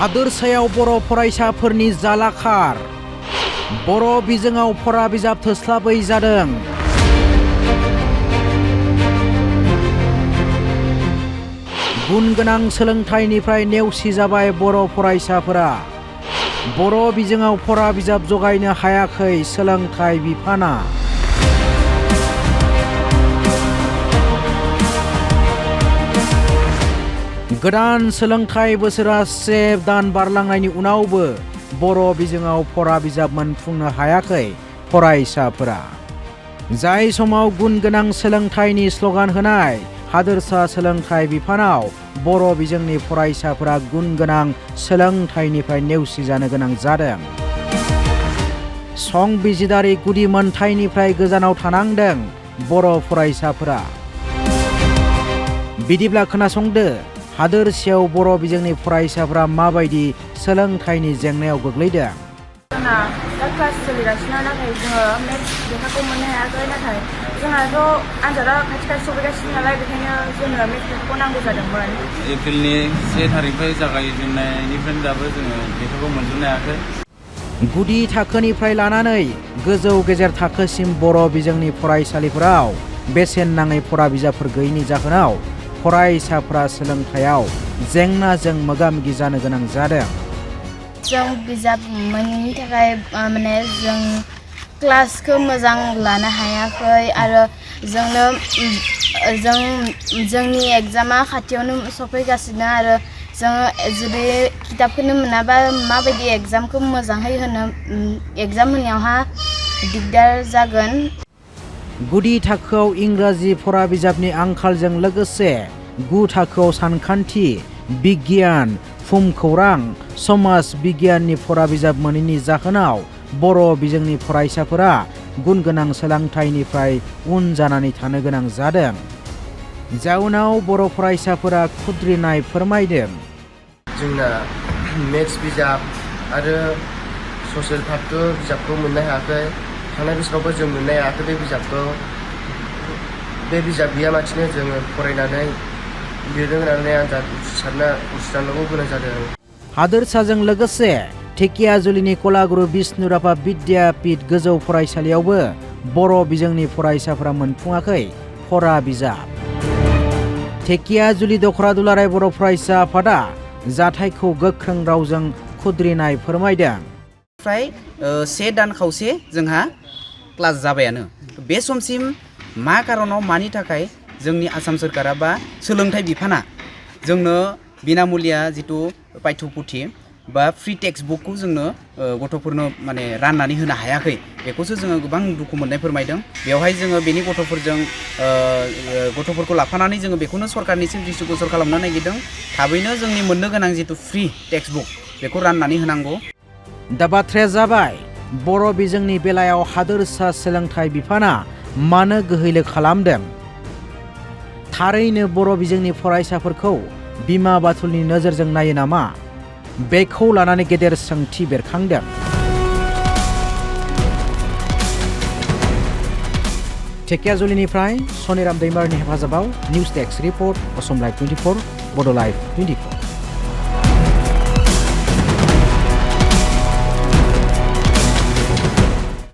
हादोरसायाव बर' फरायसाफोरनि जालाखार बर' बिजोङाव फरा बिजाब थोस्लाबै जादों। गुन गोनां सोलोंथाइनिफ्राय नेवसिजाबाय बर' फरायसाफोरा। बर' बिजोङाव फरा बिजाब जगायनो हायाखै सोलोंथाइ बिफाना। गोदान सोलोंथाइ बोसोरा 1 दान बारलांनायनि उनावबो बर' बिजोङाव फरा बिजाब मोनफुंनो हायाखै फरायसाफोरा। जाय समाव गुन गोनां सोलोंथाइनि स्ल'गान होनाय हादोरसा सोलोंथाइ बिफानाव बर' बिजोंनि फरायसाफोरा गुन गोनां सोलोंथाइनिफ्राय नेवसिजानो गोनां जादों। संबिजिदारि गुदि मोनथाइनिफ्राय गोजानाव थानांदों बर' फरायसाफोरा। बिदिब्ला खोनासंदो हादोरसायाव बर' बिजोंनि फरायसाफोरा माबायदि सोलोंथाइनि जेंनायाव गोग्लैदों। जोंना दा क्लास सोलिगासिनो नाथाय जोङो मेथ्स लेखाखौ मोननो हायाखै। नाथाय जोंहाथ' आनजादा खाथि खाथि सफैगासिनो नालाय बेखायनो जोंनो मेथ्स लेखाखौ नांगौ जादोंमोन। एप्रिलनि 1 थारिखनिफ्राय जागायजेननायनिफ्राय दाबो जोङो लेखाखौ मोनजोबनो हायाखै। गुदि थाखोनिफ्राय लानानै गोजौ गेजेर थाखोसिम बर' बिजोंनि फरायसालिफोराव बेसेन नाङै फरा बिजाबफोर गैयैनि जाहोनाव फरायसाफोरा सोलोंथाइयाव जेंनाजों मोगा मोगि जानो गोनां जादों। जों बिजाब मोनैनि थाखाय जों क्लासखौ मोजां लानो हायाखै आरो जोंनि एग्जामा खाथियावनो सफैगासिनो आरो जोङो जुदि किताबखौनो मोनाबा माबायदि एग्जामखौ मोजाङै होनो एग्जाम होनायावहा दिगदार जागोन। गुदि थाखोआव इंराजि फरा बिजाबनि आंखालजों लोगोसे 9 थाखोआव सानखान्थि, बिगियान, भुमखौरां, समाज बिगियाननि फरा बिजाब मोनैनि जाहोनाव बर' बिजोंनि फरायसाफोरा गुन गोनां सोलोंथाइनिफ्राय उन जानानै थानो गोनां जादों। जाउनाव बर' फरायसाफोरा खुद्रिनाय फोरमायदों। जोंना मेथ्स बिजाब आरो ससियेल फाक्टो बिजाबखौ मोननो हायाखै। थांनाय बोसोरावबो जों मोननो हायाखै बे बिजाबखौ। बे बिजाब गैयालासिनो जोङो फरायनानै लिरनो होनानै आनजाद उथ्रिसारनांगौ गोनां जादों। हादोरसाजों लोगोसे धेकियाजुलिनि कलागुरु बिष्णुराभा बिद्यापीठ गोजौ फरायसालियावबो बर' बिजोंनि फरायसाफोरा मोनफुङाखै फरा बिजाब। धेकियाजुलि दखरा दुलाराय बर' फरायसा आफादा जाथायखौ गोख्रों रावजों खुद्रिनाय फोरमायदों। फ्राय 1 दान खावसे जोंहा क्लास जाबायानो। बे समसिम मा कारनाव मानि थाखाय जोंनि आसाम सोरखारा बा सोलोंथाइ बिफाना जोंनो बिनामुलिया जिथु पाठ्यपुथि बा फ्रि टेक्स्ट बुकखौ जोंनो गथ'फोरनो राननानै होनो हायाखै बेखौसो जोङो गोबां दुखु मोननाय फोरमायदों। बेवहाय जोङो बेनि गथ'फोरखौ लाफानानै जोङो बेखौनो सरकारनिसिम दृष्टिगोचर खालामनो नागिरदों। थाबैनो जोंनि मोननो गोनां जिथु फ्रि टेक्स्ट बुक बेखौ राननानै होनांगौ। दा बाथ्राया जाबाय बर' बिजोंनि बेलायाव हादोरसा सोलोंथाइ बिफाना मानो गोहैलो खालामदों? थारैनो बर' बिजोंनि फरायसाफोरखौ बिमा बाथुलनि नोजोरजों नायो नामा? बेखौ लानानै गेदेर सोंथि बेरखांदों। धेकियाजुलिनिफ्राय सनिराम दैमारिनि हेफाजाबाव news desk report Assam live 24 बड' लाइभ 24।